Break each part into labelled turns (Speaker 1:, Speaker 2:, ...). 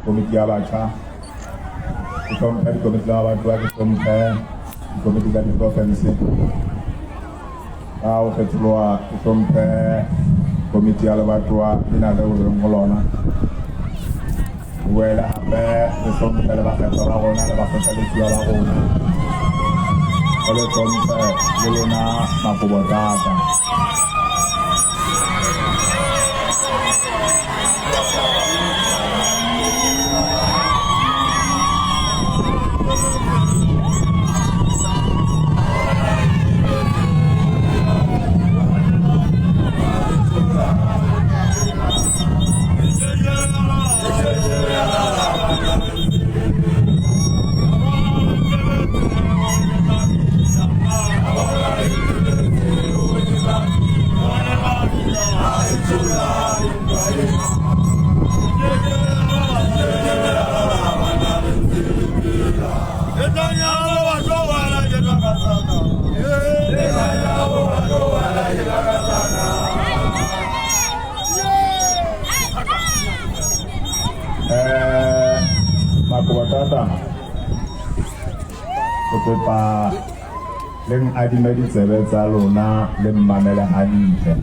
Speaker 1: Komiti ya Batjha, ke hlomphe dikomiti tsa mabatowa, ke hlomphe dikomiti tsa diprofense. Ka ho kgetholoha ke hlomphe komiti ya lebatowa lena leo re leng ho lona. Re boele hape re hlomphe le bakgethwa ba rona le bakgothalletsuwa ba rona. Re le hlomphe le lona makobotata. Eh, Makobatata, ke kopa le adime ditsebe tsa lona le mmamele hantle.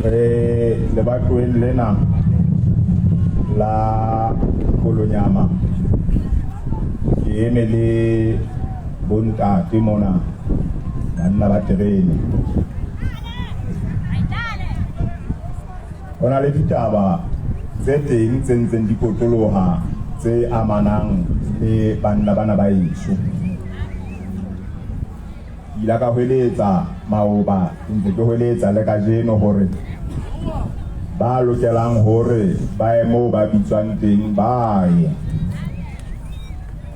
Speaker 1: Re lebatoweng lena la Kolonyama. Ke eme le bontate mona, banna ba terene. Ho na le ditaba tse teng tse ntseng di potoloha tse amanang le banna bana ba heso. Ke ile ka hweletsa maoba, ke ntse ke hweletsa le kajeno hore ba lokelang hore ba ye moo ba bitswang teng ba ye.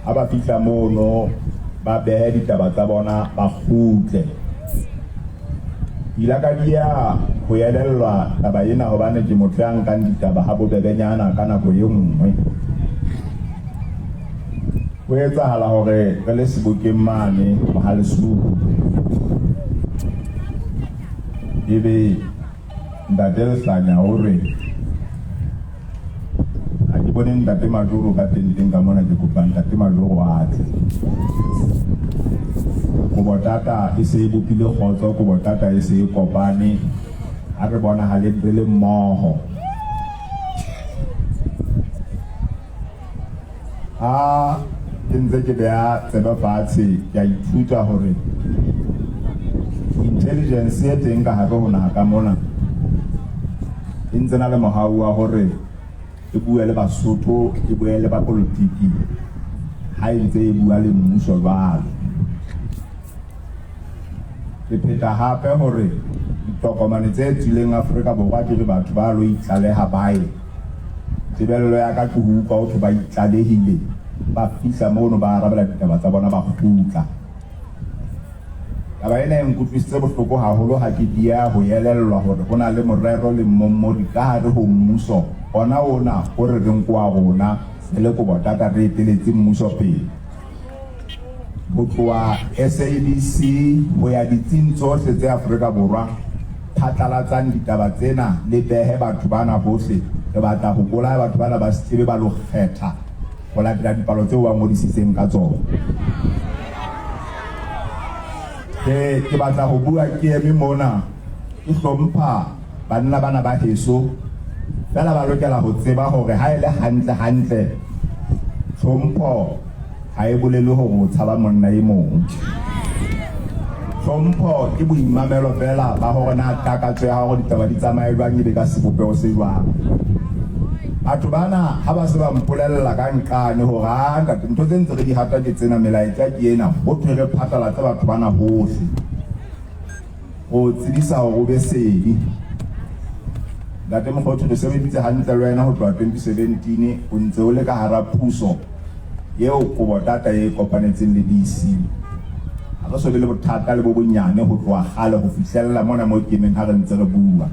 Speaker 1: Ha ba fihla mono ba behe ditaba tsa bona ba kgutle. Ke ile ka dieha ho elellwa taba ena hobane ke motho ya nkang ditaba ha bobebenyana ka nako e nngwe. Ho etsahala hore re le sebokeng mane Mohalesuku ebe Ntate Lehlanya o re, Ha ke bone Ntate Majoro ka tenteng ka mona, ke kopa Ntate Majoro a tle. Kobotata e se e bopile kgotso, Kobotata e se e kopane, ha re bonahaleng re le mmoho. Ha ke ntse ke beha tsebe fatshe, ke a ithuta hore intelligence e teng ka hare ho naha ka mona e ntse na le mohau wa hore e bue le Basotho, e bue le bapolotiki ha e ntse e bua le mmuso jwalo. Ke pheta hape hore ditokomane tse tswileng Afrika Borwa ke re batho ba lo itlaleha ba ye. Tebello ya ka ke ho utlwa ho thwe ba itlalehile, ba fihla mono ba arabela ditaba tsa bona ba kgutla. Taba ena e nkutlwisitse bohloko haholo ha ke dieha ho elellwa hore ho na le morero le mmommori ka hare ho mmuso ona ona o re reng ke wa rona re le Kobotata re eteletse mmuso pele. Ho tloha SABC ho ya ditsing tsohle tse Afrika Borwa, phatlalatsang ditaba tsena le behe batho bana hohle. Re batla ho bolaya batho bana ba se kebe ba lo kgetha ho latela dipalo tseo ba ngodisitseng ka tsona. Ke, ke batla ho bua ke eme mona ke hlompha banna bana ba heso, feela ba lokela ho tseba hore ha e le hantle hantle tlhompho ha e bolele hore o tshaba monna e mong. Tlhompho ke boimamelo feela ba hore na takatso ya hao hore ditaba di tsamaye jwang e be ka sebopeho se jwang. Batho bana ha ba se ba mpolella ka nqane hore a ntate ntho tse ntse re di hata ke tsena, melaetsa ke ena, ho thwe re phatlalatse batho bana hohle. Ho tsebisa hore o be sedi. Ntate Mokgothu, re sebeditse hantle le wena ho tloha 2017 o ntse o le ka hara puso eo Kobotata e kopanetseng le DC. Ha re so be le bothata le bo bonyane ho tloha kgale ho fihlella mona mo ke emeng ha re ntse re bua.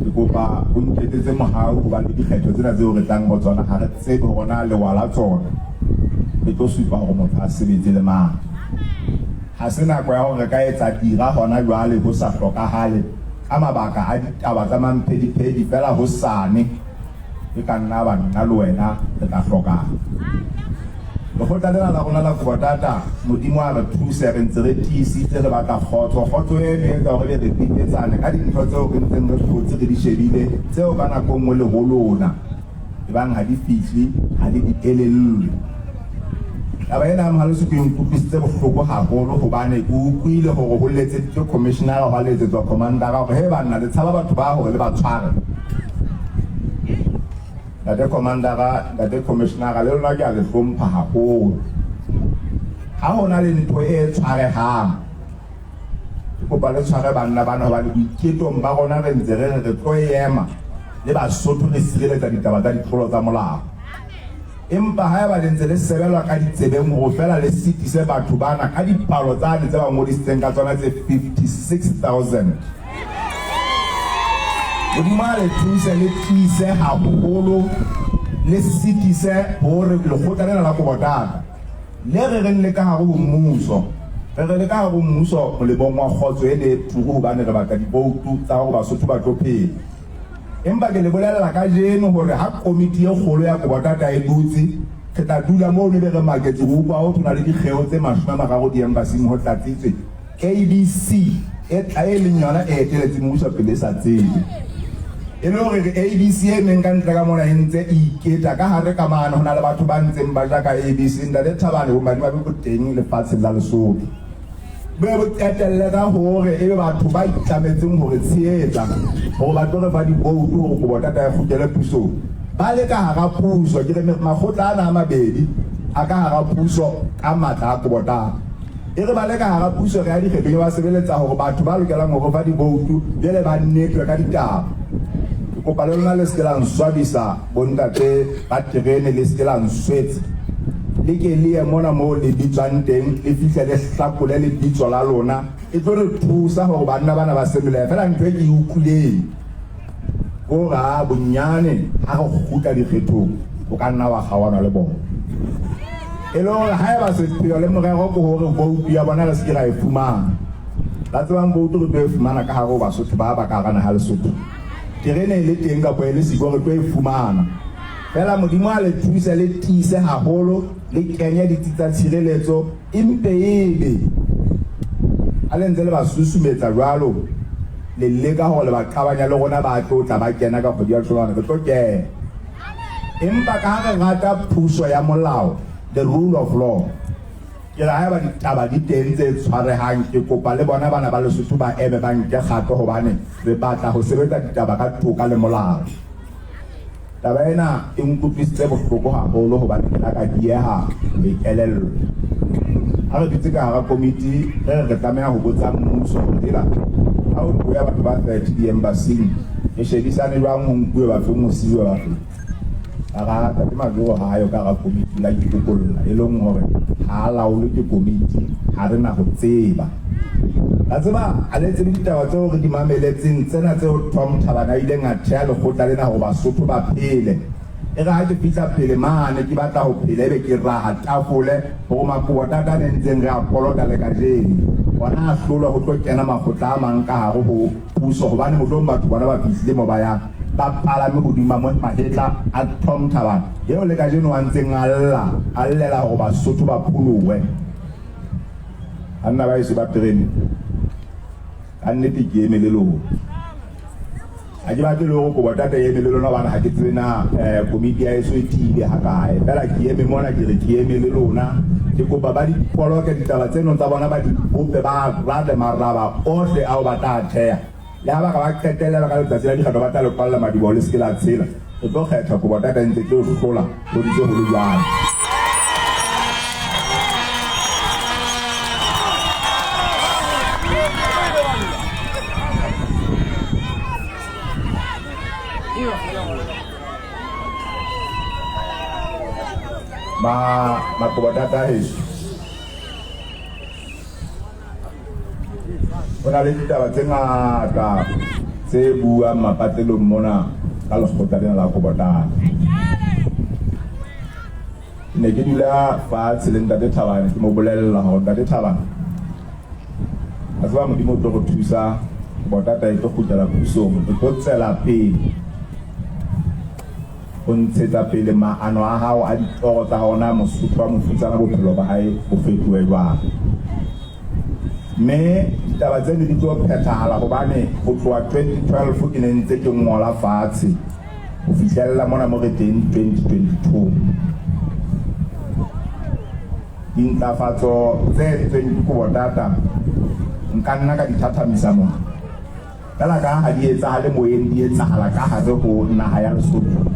Speaker 1: Ke kopa o nketsetse mohau hobane le dikgetho tsena tseo re tlang ho tsona ha re tsebe hore na lewa la tsona le tlo supa hore motho a sebetse le mang. Ha se nako ya hore re ka etsa dira hona jwale ho sa hlokahale. ka mabaka a ditaba tsa mamphediphedi feela hosane e ka nna ba nna le wena re tla hlokana. Lekgotla lena la rona la Kobotata, Modimo a re thuse, re ntse re tiisitse re batla kgotso. Kgotso eno e etsa hore re be re petetsane ka dintho tseo re ntseng re hlotse re di shebile, tseo ka nako e nngwe le ho lona ebang ha di fihle, ha le di elellwe. Taba ena ya Mohaleso ke e nkutlwisitse bohloko haholo hobane ke utlwile hore ho letseditswe commissionara, hwa letsetswa commandara hore he banna le tshaba batho ba hore le ba tshware. Ntate Commander-ra, Ntate Commissioner-ra le lona ke a le hlompha haholo. Ha ho na le ntho e tshwarehang, ke kopa le tshware banna bana hobane boiketong ba rona re ntse re re re tlo ema le Basotho re sireletsa ditaba tsa ditlolo tsa molao. Empa haeba le ntse le sebelwa ka ditsebeng hore feela le sitise batho bana ka dipalo tsane tse ba ngodisitseng ka tsona tse 56,000, Modimo a le thuse le tiise haholo le sitise hore lekgotla lena la Kobotata le re reng le ka hare ho mmuso, re re le ka hare ho mmuso molemong wa kgotso ene e turu hobane re batla divoutu tsa hore Basotho ba tlo phela. Empa ke le bolella kajeno hore ha komiti e kgolo ya Kobotata e dutse, re tla dula mono ebe re maketse ho utlwa ho thwe ho na le dikgeo tse 30 diembasing ho tlatsitswe ABC e tla e leng yona e eteletseng mmuso pele e sa tsebe. E le hore re ABC e neng ka ntle ka mona e ntse e iketla ka hare ka mane ho na le batho ba ntseng ba ja ka ABC. Ntate Thabane bomadimabe bo teng lefatsheng la Lesotho. Bo be bo qetelle ka hore ebe batho ba itlametseng ho re tshehetsa hore ba tlo re fa divoutu hore Kobotata e kgutlele pusong ba le ka hara puso. Ke re makgotla ana a mabedi a ka hara puso ka matla a Kobotata. E re ba le ka hara puso re ya dikgethong ba sebeletsa hore batho ba lokelang ho re fa divoutu jwale ba netwe ka ditaba. Ke kopa le lona le se ke la nswabisa bontate ba terene, le se ke la nswetsa. Le ke le ye mona moo le bitswang teng, le fihle le hlakole lebitso la lona. E tlo re thusa hore banna bana ba senolehe. Feela ntho e ke e utlwileng ke hore ha bonyane ha re kgutla dikgethong o ka nna wa kgaohana le bona. E le hore haeba sepheo le morero ke hore voutu ya bona re se ke ra e fumana. Ba tsebang voutu re tlo e fumana ka hare ho Basotho ba ba ka hara naha ya Lesotho. Terene e le teng kapa e le siko re tlo e fumana. Feela Modimo a le thuse le tiise haholo le kenye ditsi tsa tshireletso e mpe ebe ha le ntse le ba susumetsa jwalo le leka hore le ba qabanya le rona ba tlo tla ba kena ka kgwedi ya Tholwana re tlo kena. Empa ka ha re rata puso ya molao, the rule of law, ke re haeba ditaba di teng tse tshwarehang, ke kopa le bona bana ba Lesotho ba eme ba nke kgato hobane re batla ho sebetsa ditaba ka toka le molao. Taba ena e nkutlwisitse bohloko haholo hobane ke la ka dieha ho e elellwa. Ha re dutse ka hara komiti re re re tlameha ho botsa mmuso hore hela ha ho tloya batho ba 30 diembasing re shebisane jwang ho nkuwe bafeng ho siuwe bafeng. Ba ra Ntate Majoro ha ayo ka hara komiti la itokolla e leng hore ha a laolwe ke komiti ha re na ho tseba. La tseba ha le tsebe ditaba tseo re di mameletseng tsena tseo Tom Thabane a ileng a thea lekgotla lena hore Basotho ba phele. E re ha ke fihla pele mane ke batla ho phela ebe ke raha tafole hore makobotata a ne ntseng re a kolota le kajeno ona a hlolwa ho tlo kena makgotla a mang ka hare ho puso hobane mohlomong batho bona ba fihlile mo ba yang ba palame hodima mahetla a Tom Thabane eo le kajeno a ntseng a lla a llela hore Basotho ba pholohe. Banna ba heso ba terene ka nnete ke eme le lona. Ha ke batle le hore Kobotata e eme le lona hobane ha ke tsebe na komiti ya heso e tiile hakae. Feela ke eme mona ke re ke eme le lona. Ke kopa ba di poloke ditaba tseno tsa bona ba di bope ba rale maraba ohle ao ba tla a theha. Le ha ba ka ba qetella ka letsatsi la dikgetho ba tla le kwalla madiboho le se ke la tshela. Re tlo kgetha Kobotata e ntse e tlo hlola ho ntse ho le jwalo. Ma Makobotata heso. Ho na le ditaba tse ngata tse buang mapatlelong mona ka lekgotla lena la Kobotata. Ke ne ke dula fatshe le Ntate Thabane ke mo bolella hore Ntate Thabane, a tseba Modimo o tlo re thusa. Botata e tlo kgutlela pusong, re tlo tswela pele ho ntshetsa pele maano a hao a ditoro tsa hore na Mosotho wa mofutsana bophelo ba hae bo fetohe jwang. Mme ditaba tseno di tlo phethahala hobane ho tloha 2012 ke ne ntse ke ngola fatshe ho fihlella mona mo re teng 2022. Dintlafatso tse entsweng ke Kobotata nka nna ka di thathamisa mona. Feela ka ha di etsahale moyeng, di etsahala ka hare ho naha ya Lesotho.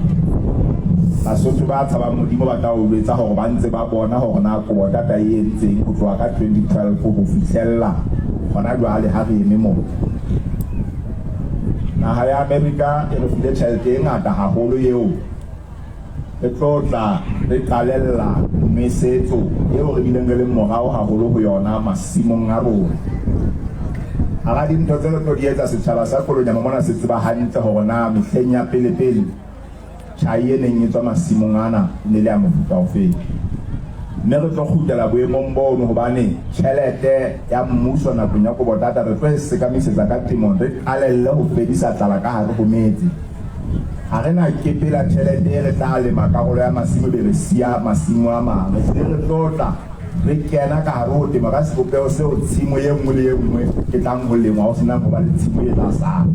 Speaker 1: Basotho ba tshabang Modimo ba tla o jwetsa hore ba ntse ba bona hore na Kobotata e entseng ho tloha ka 2012 ho fihlella hona jwale ha re eme mona. Naha ya Amerika e re file tjhelete e ngata haholo eo Re tlo tla re qalella nwesetso eo re bileng re leng morao haholo ho yona masimong a rona. Hara dintho tse re tlo di etsa, setjhaba sa Kolonyama mona se tseba hantle hore na mehleng ya pelepele tjhai e neng e tswa masimong ana e ne le ya mofuta ofe. Mme re tlo kgutlela boemong bono hobane tjhelete ya mmuso nakong ya kobotata re tlo e sekamisetsa ka temong, re qalelle ho fedisa tlala ka hare ho metse. Ha re na kepela tjhelete e re tla lema karolo ya masimo be re siya masimo a mang. Re hlile re tlo tla re kena ka hare ho temo ka sebopeho seo tshimo e nngwe le e nngwe e tlang ho lengwa ho senang ho ba le tshimo e tla sala.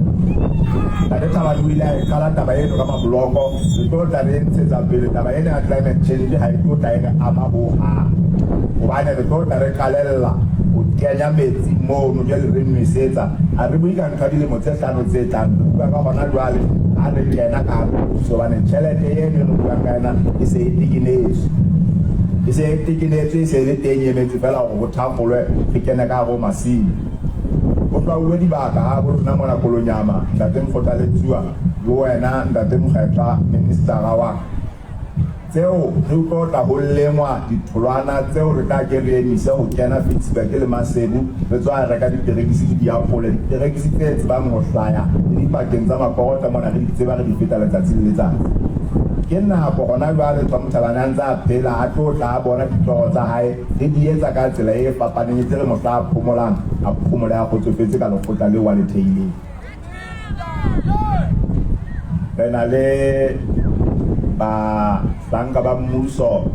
Speaker 1: Ntate Thabane o ile a e qala taba eno ka maboloko. Re tlo tla re e ntshetsa pele taba ena ya climate change ha e tlo tla e re ama ho hang hobane re tlo tla re qalella ho kenya metsi mono jwale re nwesetsa. Ha re bue ka ntho ya dilemo tse hlano tse tlang, re bua ka hona jwale ha re kena ka hare ho puso hobane tjhelete eno e re buang ka yona e se e tekenetswe. E se e tekenetswe, e se e le teng e emetse feela hore ho thakgolwe re kene ka hare ho masimo. Ho hlwauwe dibaka ha bo rona mona Kolonyama, Ntate Mkgothaletsuwa le wena Ntate Mokgethwa, Ministara wa ka. Tseo re tlo tla ho lengwa ditholwana tseo re tla ke re emise ho kena Ficksburg le Maseru re tswa reka diperekisi le diapole, diperekisi tse tsebang ho hlaya le dipakeng tsa makorotla mona re di tseba re di feta letsatsi le letsatsi. Ke nako hona jwale Tom Thabane a ntse a phela a tlo tla a bona ditoro tsa hae re di etsa ka tsela e fapaneng e tle re mohla a phomolang a phomole a kgotsofetse ka lekgotla leo a le theileng. Re na le bahlanka ba mmuso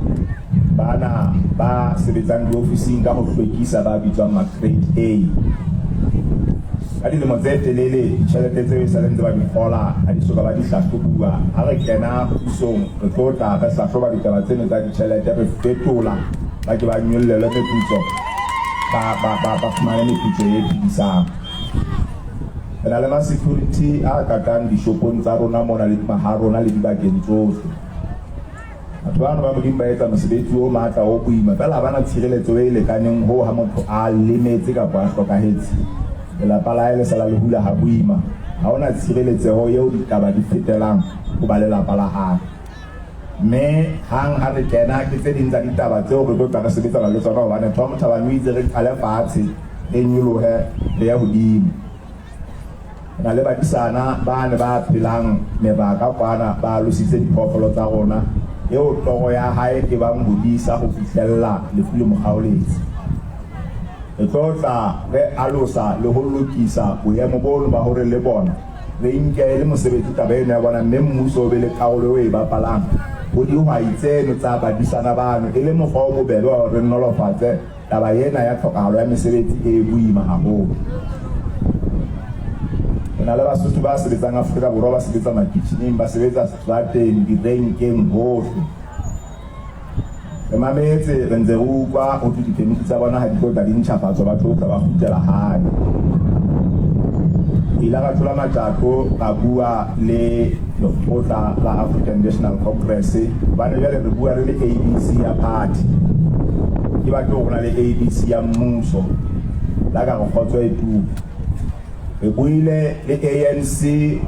Speaker 1: bana ba sebetsang diofising ka ho hlwekisa ba bitswang ma-grade A. Ka dilemo tse telele ditjhelete tseo e sa le ntse ba di kgola ha di soka ba di hlahlobuwa. Ha re kena pusong re tlo tla re hlahloba ditaba tseno tsa ditjhelete re fetola ba ke ba nyollelwe meputso ba, ba, ba, ba fumane meputso e phedisang. Re na le ma-security a katang dishopong tsa rona mona le maha rona le dibakeng tsohle. Batho bano ba Modimo ba etsa mosebetsi o matla o boima, feela ha ba na tshireletso e lekaneng hoo ha motho a lemetse kapa a hlokahetse, lelapa la hae le sala le hula ha boima. Ha ho na tshireletseho eo ditaba di fetelang ho ba lelapa la hae. Mme hang ha re kena, ke tse ding tsa ditaba tseo re tlo tla re sebetsana le tsona hobane Tom Thabane o itse re qale fatshe, re nyolohe re ye hodimo. Re na le badisana bane ba phelang meraka kwana ba alositse diphoofolo tsa rona, eo toro ya hae e bang ho di isa ho fihlella lefu le mo kgaoletse. Re tlo tla re alosa le ho lokisa boemo bono ba hore le bona Re nke e le mosebetsi taba eno ya bona mme mmuso o be le karolo eo e bapalang ho dihwai tseno tsa badisana bano e le mokgwa o bobebe wa hore re nolofatse taba ena ya tlhokahalo ya mesebetsi e boima haholo. Re na le Basotho ba sebetsang Afrika Borwa, ba sebetsa makitjhineng, ba sebetsa seterateng, direnkeng, hohle. Re mametse, re ntse re utlwa ho thwe diphemiti tsa bona ha di tlo tla di ntjhafatswa, ba tlo tla ba kgutlela hae. Re ile ra thola matjato, ra bua le lekgotla la African National Congress, hobane jwale re bua re le ABC ya party. Ke batle hore ho na le ABC ya mmuso, la ka re kgotso e tuka. Re buile le ANC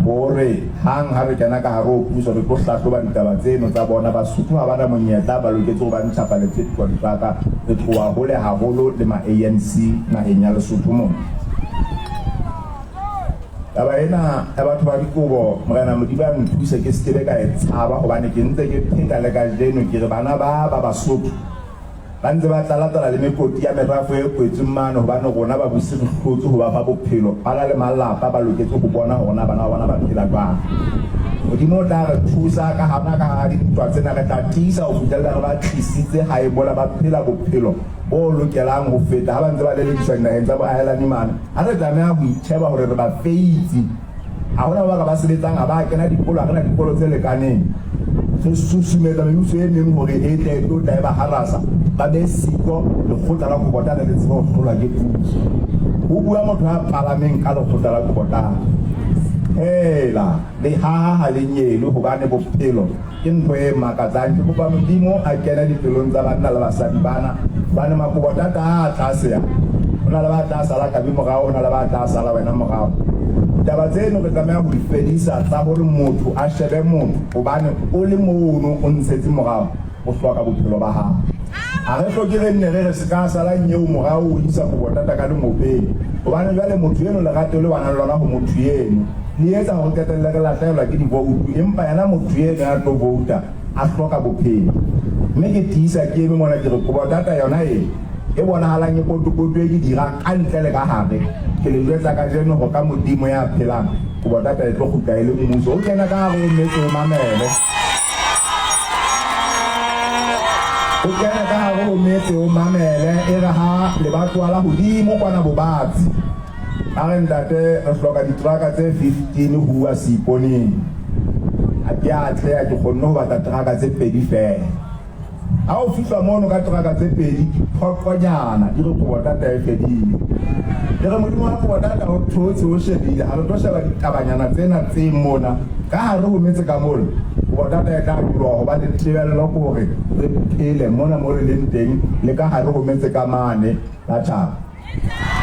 Speaker 1: hore hang ha re kena ka hare ho puso re tlo hlahloba ditaba tseno tsa bona. Basotho ha ba na monyetla, ba loketse hore ba ntjhafaletse dikontraka. Re tloha hole haholo le ma-ANC naheng ya Lesotho mona. Taba ena ya batho ba dikobo, Morena Modimo a nthuse ke se ke be ka e tshaba hobane ke ntse ke pheta le kajeno ke re bana ba ba Basotho. Ba ntse ba tlala-tlala le mekoti ya merafo e kwetsweng mane hobane rona babusi re hlotse ho ba fa bophelo. Ba na le malapa, ba loketse ho bona hore na bana ba bona ba phela jwang. Modimo o tla re thusa ka hona ka hara dintwa tsena re tla tiisa ho fihlella re ba tlisitse hae mola ba phela bophelo bo lokelang ho feta ha ba ntse ba lelekiswa dinaheng tsa boahelani mane. Ha re tlameha ho itjheba hore re ba feitse. Ha hona ba ka ba sebetsang, ha ba kena dikolo, ha re na dikolo tse lekaneng. Re susumetsa mebuso e meng hore e tle e tlo tla e ba harasa, ba be siko, lekgotla la Kobotana le tsebe ho hlolwa ke puso. Ho bua motho ya palameng ka lekgotla la Kobotana. Hela, lehaha ha le nyelwe hobane bophelo Ke ntho e makatsang. Ke kopa Modimo a kene dipelong tsa banna le basadi bana, hobane makobotata a tlase a. Ho na le ba tla sala Kabi morao, ho na le ba tla sala wena morao. Ditaba tseno re tlameha ho di fedisa tsa hore motho a shebe motho hobane o le mono o ntshetse morao, o hloka bophelo ba hao. Ha re hloke re nne re re se ka sala nyeo morao o isa kobotata ka lengopeng, hobane jwale motho eno lerato leo a nang le lona ho motho eno le etsa hore qetelle re lahlehelwa ke divoutu, empa yena motho eno ya tlo vouta a hloka bophelo. Mme ke tiisa ke eme mona ke re kobotata yona e e bonahalang e potopotoe ke dira ka ntle le ka hare, ke le jwetsa kajeno hore ka Modimo ya phelang, kobotata e tlo kgutla e le mmuso. O kene ka hare ho metse o mamele. O kene ka hare ho metse o mamele, e re ha lebatowa la hodimo kwana Bobatsi, ba re ntate re hloka diteraka tse 15 ho uwa Seiponeng. Ha ke a atleha, ke kgonne ho batla teraka tse pedi feela. Ha o fihla mono ka teraka tse pedi, diphoqonyana di re kobotata e fedile. Ke re Modimo wa kobotata o thotse o shebile, ha re tlo sheba ditabanyana tsena tse mona ka hare ho metse ka mona, kobotata e tla nyoloha hobane tebello ke hore re phele mona mo re leng teng le ka hare ho metse ka mane, ba thaba.